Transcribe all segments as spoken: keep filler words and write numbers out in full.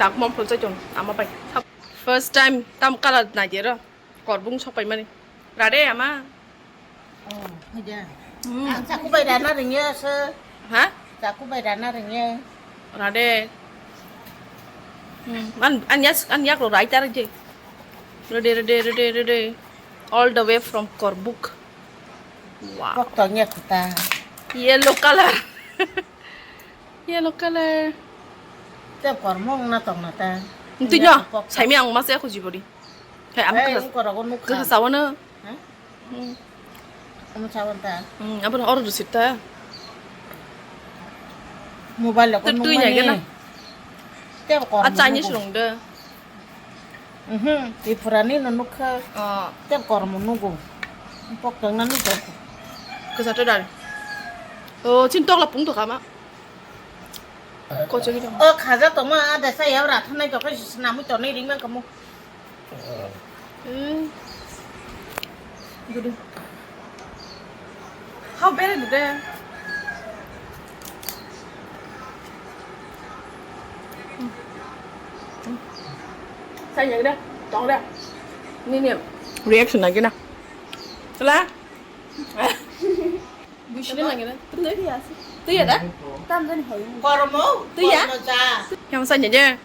Tak mom phol chai tong ama bai. First time tam kala nai de ro. Korbung sok pai mani. Rade ama. Oh, haja. Hmm. Ang chaku bai rana ringya se. Ha? Chaku bai rana ringya. Rade. Hmm. An, an yas, an yak ro rai tar je. Rade, rade, rade, rade. All the way from Korbuk. Wow. Kok tong ya kuta. Yellow color. Yellow color. Te kormo wngna tongna ta. Nti nyo, saimi ang masa aku jibori. Hai, am kasa, korogo nukha. Kasa sawana. Ha? Hmm. Kamu sawan ta? Hmm, apa orang dusit ta? Mobile ko nukmani. Te kormo. Acha ni surung de. Mhm, Tripurani no nukha. Ah. Te kormo nugo. Pok tongna nugo. Kasa to dal. Oh, chin tok la pung to kama. Kochori dong. Oh, khaja tongma, a desa ya ra thanai to kai sinamui to nei ringma kamu. Hmm. Gudu. How bad is that? Saya ada, tong ada. Ni ni. Reaction lagi na. Salah. Bushni lagi na. Tuh ya. Tuh ya dah. Tam dan hoy. Kormo. Tuh ya. Yang saya aja.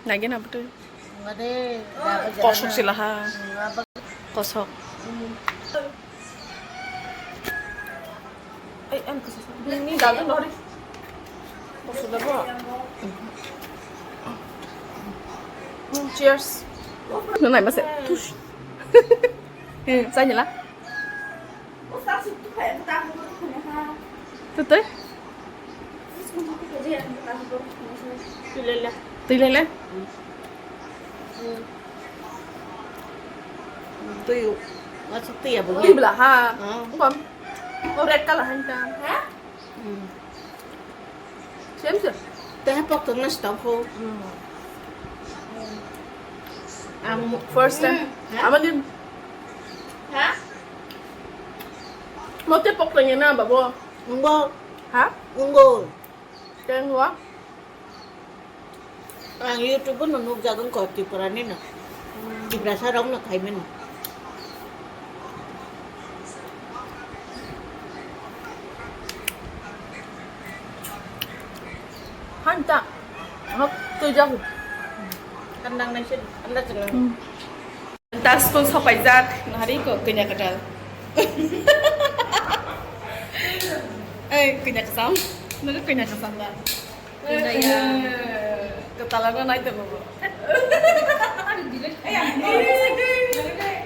Nagi na betul. Kosok sila ha. Kosok. Ai, an kosok. Ini dagan lori. Kosok dah, Bro. Hmm, cheers. Nunai masih. Tush. Hmm, saya nyela. Tuh, tuh. Tui lele. Tui. Masuk tui ya, Bu? Tui belah, ha. Hmm. Bukan. Oh, red color, ha, ini kan. Ha? Hmm. Same, same. Teh pok tong nas tong ko. Hmm. Ang first time. Hmm. Ha? Ama din. Ha? Mo teh pok tong ya na, babo. Ngo. Ha? Ngo. Tengwa. Ang YouTube no nukjagong ko Tripura ni no. Tiprasa rok no khai mano. Hanta. Hok tu jahu. Kandang nai se, kandang jengang. Hmm. Ta school sopaijak, nahari ko kanya kadal. Eh, kanya kasam. Naga kanya kasam da. Kanya ya. Katala na nai tabo.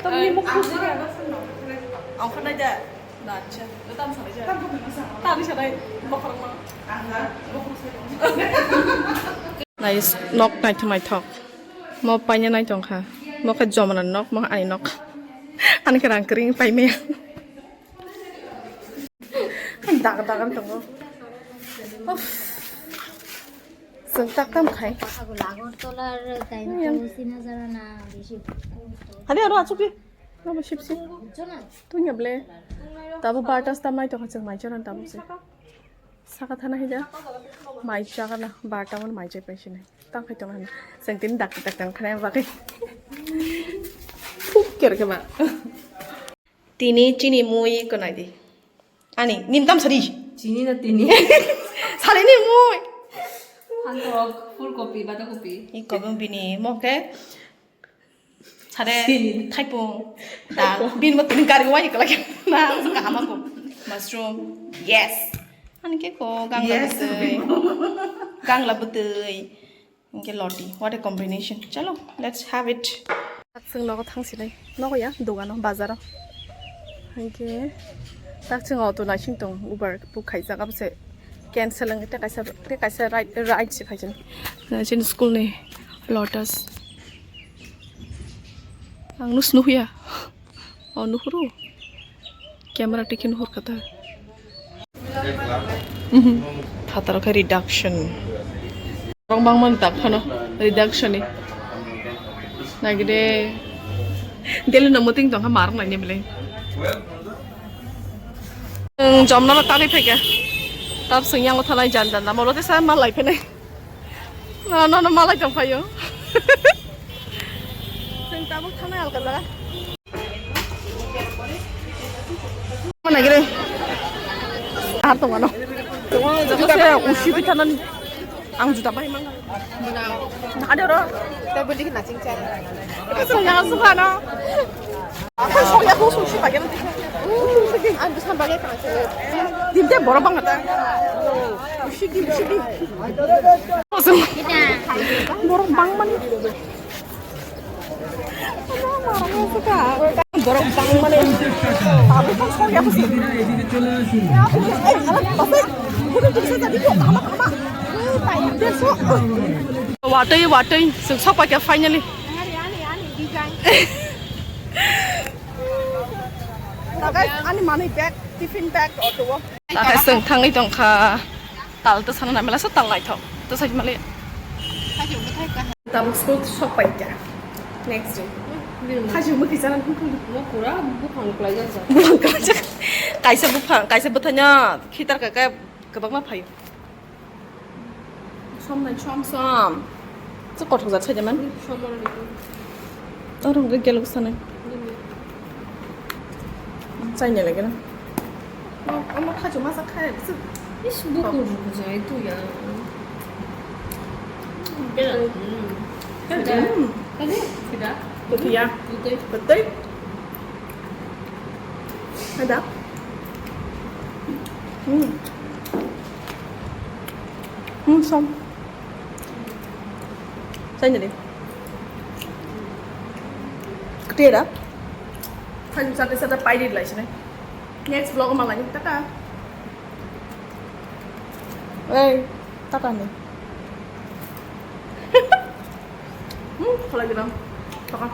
Tamni mukhu. Ang khana ja. Na, acha. Tam sana ja. Tari sana. Bokhorok ma. Nice, nok naithok naithok. Mo paina nai tongkha. Mo khe jomana nok, mo ani nok. Ani khe rang kring paimaya. Daga daga tongo. Uff. Chwng tak tam khai. Hadi aro achuk di. Nabo sipsi. Tunya ble. Tabo bartas tam nai tongkha chwng mai chana tabo se. Saka thana hija mai chakana barta mon mai chai paisi nai. Tang khai tong han. Seng tin dak dak tang khana bagwi. Thuk ker ke ma. Tini chini mui ko nai di. Ani nim tam sari. Chini na tini. Sari ni mui. Hantok, full copy, bata copy. I kobong bini mo khe. Sare thaipung. Da bin mo tini gari wai kala na kahama ko. Mushroom. Yes. Ani ke ko gangla butui. Gangla butui. Inke loti. What a combination. Chalo, let's have it. Tak chwng nogo thang sinai. Nogo ya, dogano, bazaro. Inke tak chwng auto naising tong. Uber book khaijak abose. Cancel ang te kaisa, te kaisa ride, ride se khaijani. Jini school ni Lotus. Ang nus nuhya. O nuhuru. Camera tiki nuhur kata. Phataro khe reduction. Rong bangmani tak phano reduction ni. Nagide. Deli no muting tongkha marok nai ni belai. Jomno tari phaikha. Tab sing yang thalai jan jan. Molo te sa malai phenai. No, no, no, malai tong phaio. Chwng tabuk thangnai alka jaga. Mana gire? Har tong mano. Jose usi pithanan ang juta bai mang. Ada ro. Tei beli kena cincin. Itu yang suka no. Aku sok ya aku sok sih bagian. Ang bisa bagian kena cincin. Dinte borok bang kata. Usi di usi di. Borok bang mani. Borok bang mani. Tabuk bang sok ya aku sok. Eh, alam pasai. Bukan bisa jadi kok. Ama ama. Watwi watwi chwng sok paikha finally. Ani manwi bag, tiffin bag auto o. Takhai chwng thangwi tongkha. Tal to sana namela so tal naithok. To sai mali. Tabuk school sok paikha. Next day. Khaji mukhi sana. Mo pura buphang kwlai jak. Kaisa buphang, kaisa bwthaino khitar kaka kwbangma phaio. Som nai som som. Che kothok jat saja man. Som oro ni. Oro hwnkhe gelok sanai. Chaina lagi na. Omo khachu masa khai bisu. Is buku buku jai tu ya. Bela. Kada. Kada. Kada. Betul ya. Betul. Betul. Ada. Hmm. Hmm, som. Saya jadi. Ketiga. Saya satu satu pai di lah sini. Next vlog malah ni. Tata. Eh, tata ni. Hmm, kalau gitu. Tata.